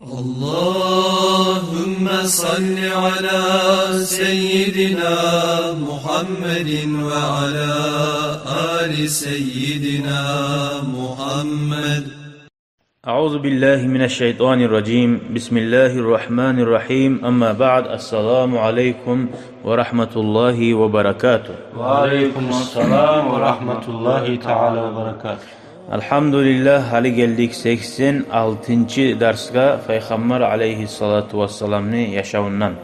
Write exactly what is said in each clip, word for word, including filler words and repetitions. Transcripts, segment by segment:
اللهم صل على سيدنا محمد وعلى آل سيدنا محمد. أعوذ بالله من الشيطان الرجيم. بسم الله الرحمن الرحيم. أما بعد. السلام عليكم ورحمة الله وبركاته. وعليكم السلام ورحمة الله تعالى وبركاته. Алгьамдулиллагь, гьали гелдик сексен алтынчы дарсгъа Пайхаммар алейгьиссалату вассаламны яшавундан,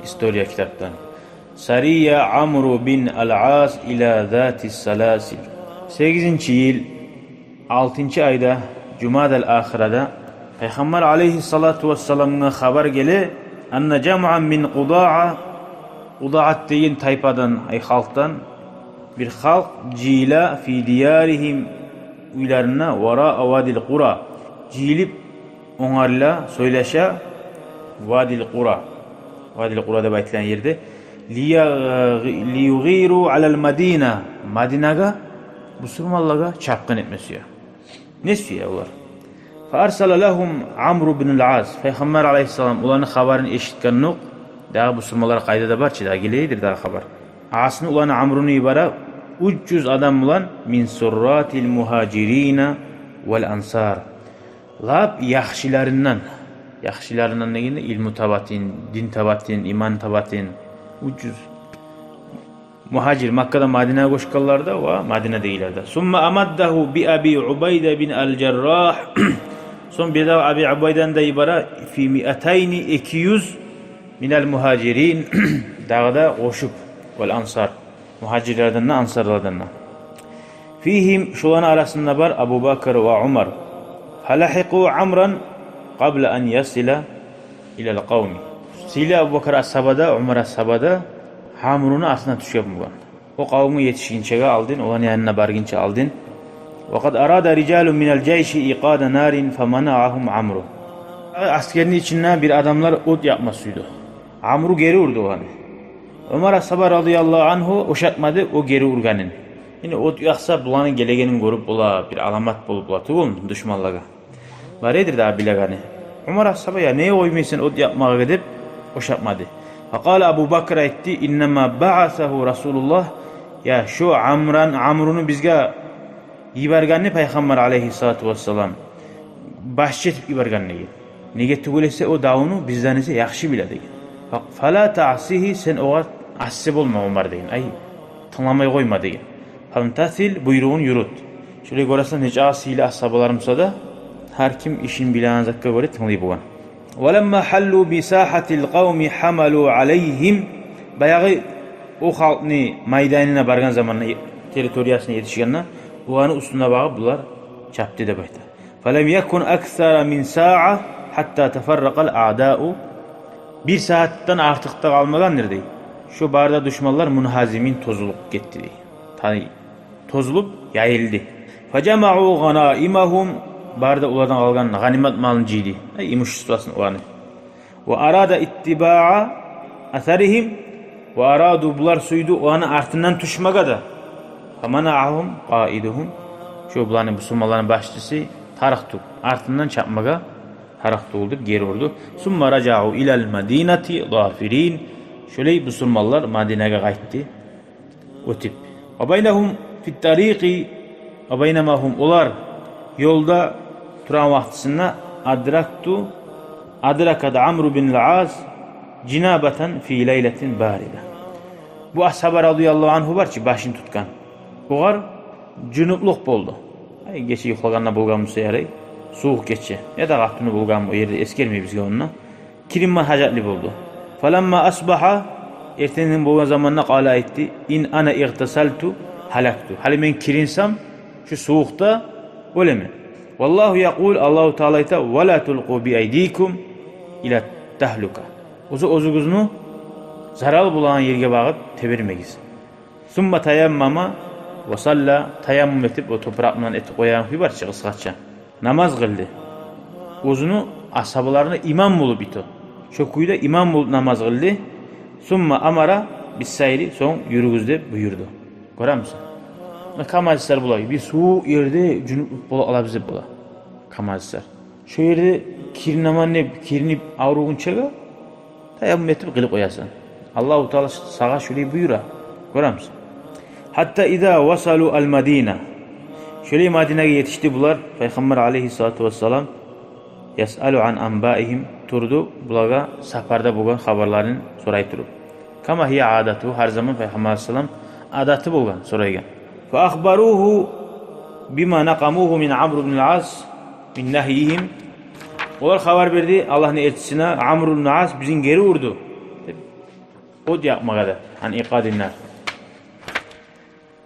история китапдан. Сария Амру бин ал-Ас ила затис саласил. Сегизинчи йыл, алтынчы айда, Жумадал ахырада, Пайхаммар алейгьиссалату вассаламгъа хабар геле: анна жамъан мин Къудаа, Къудаат деген тайпадан, ай, халкъдан, бир халкъ жыйыла, фи дияригьим, уьйлерине, вараа Вадил Къура, жыйылып, онгарла сёйлеше Вадил Къура, Вадил Къура деп айтылгъан ерде, лия-, лиюгъиру алал Мадина, Мадинагъа, бусурманлагъа чапгъын этме сюе. Не сюе олар? Фа арсала лагьум Амру бин ал-Ас. Пайхаммар алейгьиссалам оланы хабарын эшитгенокъ, дагъы бусурманлар къайда да бар чы, дагъы геледир дагъы хабар. Асны уланы Амруну йибере уьч юз адам булан, мин сурратил мугьажирина вал ансар. Лап яхшыларындан. Яхшыларындан дегенде, илму табатын, дин табатын, иман табатын. Уьч юз. Мугьажир, Маккадан Мадинагъа гёчгенлер де ва Мадинадагъылар да. Сумма амаддагьу би Аби Убайда бин ал-Жаррагь. Сонг бирдагъы Аби Убайданы да йибере, фи миатайни, эки юз, минал мугьажирин, дагъы да къошуп, вал ансар, мугьажирлерден де, ансарлардан да. Фигьим, шоланы арасында бар Абу Бакр ва Умар. Фалагьикъу Амран къабла ан ясила илал къавми. Сыйлы Абу Бакр асгьаба да, Умар асгьаба да Амруну артына тюшген болгъан. О къавумгъа етишгинчеге алдын, оланы янына баргъынча алдын. Ва къад арада рижалун минал жайши икъада нарин фаманаагьум Амру. Асгерни ичинде бир адамлар от якъма сюйдю. Амру гери урду оланы. Умар асгьаба радияллагьу ангьу ошатмады о гери ургъанын. Яни от якъса, буланы гелегенин гёрюп бола, бир аламат болуп бола тюгюлмю душманлагъа? Бар эдир дагъы билегени. Умар асгьаба: «Я, неге къоймайсан от якъмагъа?» — деп, ошатмады. Факъала Абу Бакр, айтды: «Иннама баасагьу Расулуллагь». Я, шо Амран, Амруну бизге йибергенни Пайхаммар алейгьиссалату вассалам, башчы этип йиберген деген. Неге тюгюл эсе, о давну бизден эсе яхшы биле деген. Фа-, фала таасигьи, сен огъар асси болма, Умар, деген. Ай, тынгламай къойма деген. Фамтасил, буйругъун юрют. Шолай гёресен, нече сыйлы асгьабаларыбыз да, гьар ким ишин билеген затгъа гёре тынглай болгъан. Валамма гьаллу би сагьатил къавми гьамалу алайгьим. Баягъы о халкъны майданына баргъан заманда, территориясына етишгенде, оланы уьстюне багъып булар чапды деп айта. Фалам якун аксара мин саа гьатта тафарракъал аъдау. Бир сагьатдан артыкъ да къалмагъандыр дей. Шо бары да душманлар мунгьазимин, тозулуп гетди дей. Тани тозулуп яйылды. Фажамау гъанаимагьум, бары да олардан къалгъан гъанимат малын жыйды. Ай, имуществосын оланы. Ва арада иттибаа асаригьим, ва араду, булар сюйдю оланы артындан тюшмеге де. Фаманаагьум къаидугьум, шо буланы, бусурманланы башчысы тарыкъ тюгюл, артындан чапмагъа тарыкъ тюгюл деп гери урду. Сумма ражау илал мадинати зафирин, шолай бусурманлар Мадинагъа къайтды оьтюп. Ва байнагьум фит тарикъи, ва байнама гьум, олар ёлда тургъан вакътисинде, адракту, адракат Амру бин ал-Ас жинабатан фи лайлатин барида. Бу асгьаба радияллагьу ангьу бар чы, башын тутгъан, огъар жунуплукъ болду. Ай, гече юхлагъанда болгъан буса ярай, сувукъ гече. Яда къатыны болгъан бу ерде, эсгермей бизге онда. Киринме гьажатлы болду. Фаламма асбагьа, эртенден болгъан заманда, къала, айтды: «Ин ана игътасалту гьалакту». Гьали мен киринсем, шу сувукъда оьлемен. Валлагьу якъул, Аллагьу Таала айта: «Ва ла тулкъу би айдикум ила тагьлука». Оьзю-, оьзюгюзню зарал болагъан ерге багъып тебермегиз. Сумма таяммама ва салла, таяммум этип, о топуракъ булан этип къоягъан кюй бар чы, къысгъача. Намаз къылды. Оьзюню асгьабаларына имам болуп ито. Шо кюйде имам болуп намаз къылды. Сумма амара биссайри, сонг юрюгюз деп буюрду. Гёремисен? Муна камазислер булай, бир сувукъ ерде жунуп бола алабыз деп бола. Камазислер. Шо ерде Киринемен деп, киринип авругъунчагъа таяммум этип къылып къоясан. Аллагьу Таала сагъа шолай буюра. Гёремисен? Гьатта иза васалу ал-Мадина. Шолай Мадинагъа етишди булар. Пайхаммар алайгьиссалату вассалам ясъалу ан анбаигьим турду, булагъа сапарда болгъан хабарларын сорай туруп. Кама гьия адатугьу, гьар заман Пайхаммар алайгьиссалам адаты болгъан сорайгъан. Фа ахбаругьу бима накъамугьу мин Амр ибн ал-Ас мин нагьйигьим. Олар хабар берди Аллагьны элчисине, Амр ибн ал-Ас бизин гери урду деп, от якъмагъа да, ан икъадин нар.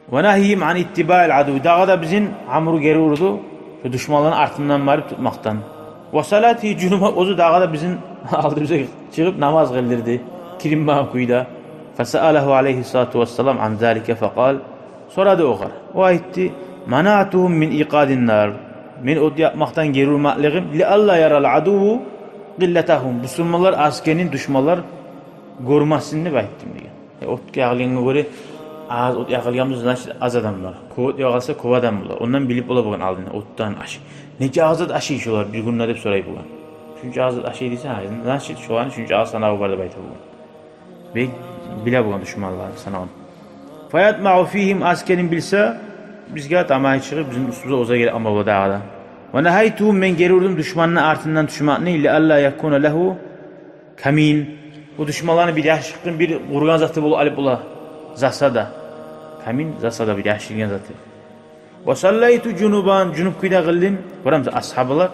Ва нагьйигьим ан иттибаил адув. Дагъы да бизин Амру гери урду шо душманланы артындан барып тутмакъдан. Ва салатигьи жунубан, оьзю дагъы да бизин алдыбызгъа чыгъып намаз къылдырды киринмеген кюйде. Фасаалагьу алайгьиссалату вассалам ан залика факъал. Сорады огъар. О айтды: манаътугьум мин икъадин нар. Мен от якъмакъдан гери урмакълыгъым, ли алла ярал адувву къиллатагьум. Бусурманлар аз экенин душманлар гёрмесин деп айтдым деген. Э, от якъылгъангъа гёре, аз от якъылгъан буса, значит, аз адам бар. Кёп от якъылса, кёп адам бола. Ондан билип бола болгъан алдын отдан ашай. Нече агъызат ашай шолар бир гюнде деп сорай болгъан. Шунча агъызат ашай десе, гьа, значит, шоланы шунча агъыз санаву бар деп айта болгъан. Бек биле болгъан душманланы санавун. Фаятмау фигьим, аз экенин билсе, бизге тамагъы чыгъып, бизин уьстюбюзге оьзю геле алма бола дагъы да. Ва нагьайтугьум, мен гери урдум душманны артындан тюшмекни, ли алла якуна лагьу камин. Бу душманланы бир яшыртгъын, бир къургъан заты болуп алып бола. Засада. Камин, засада, бир яшыргъан заты. Ва саллайту жунубан, жунуп кюйде къылдым. Гёремисен, асгьабалар,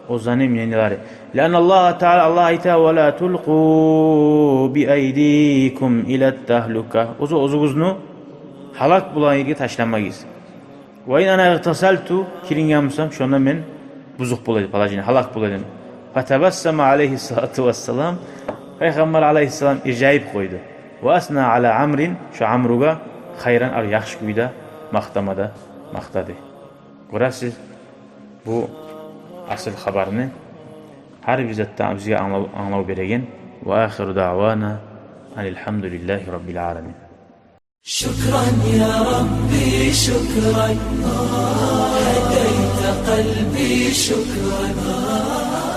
оьзлени мнениелери. Ли анна Аллагьа таала, Аллагь айта: ва ла тулкъу би айдикум ила тагьлука. Оьзю, оьзюгюзню гьалак болагъан ерге ташламагъыз. Ва ин ана игътасалту, киринген бусам, шонда мен бузукъ бола эдим, положение, гьалак бола эдим. Фатабассама алайгьиссалату вассалам, Пайхаммар алайгьиссалам иржайып къойду. Ва асна ала Амрин, шо Амругъа хайран, ар яхшы кюйде макътама да макътады. Гёресиз, бу асыл хабарны гьар бир затдан бизге англав, англав береген. Ва ахиру даъвана анил гьамдулиллагьи раббил аламин. شكرا يا ربي، شكرا، هديت قلبي، شكرا.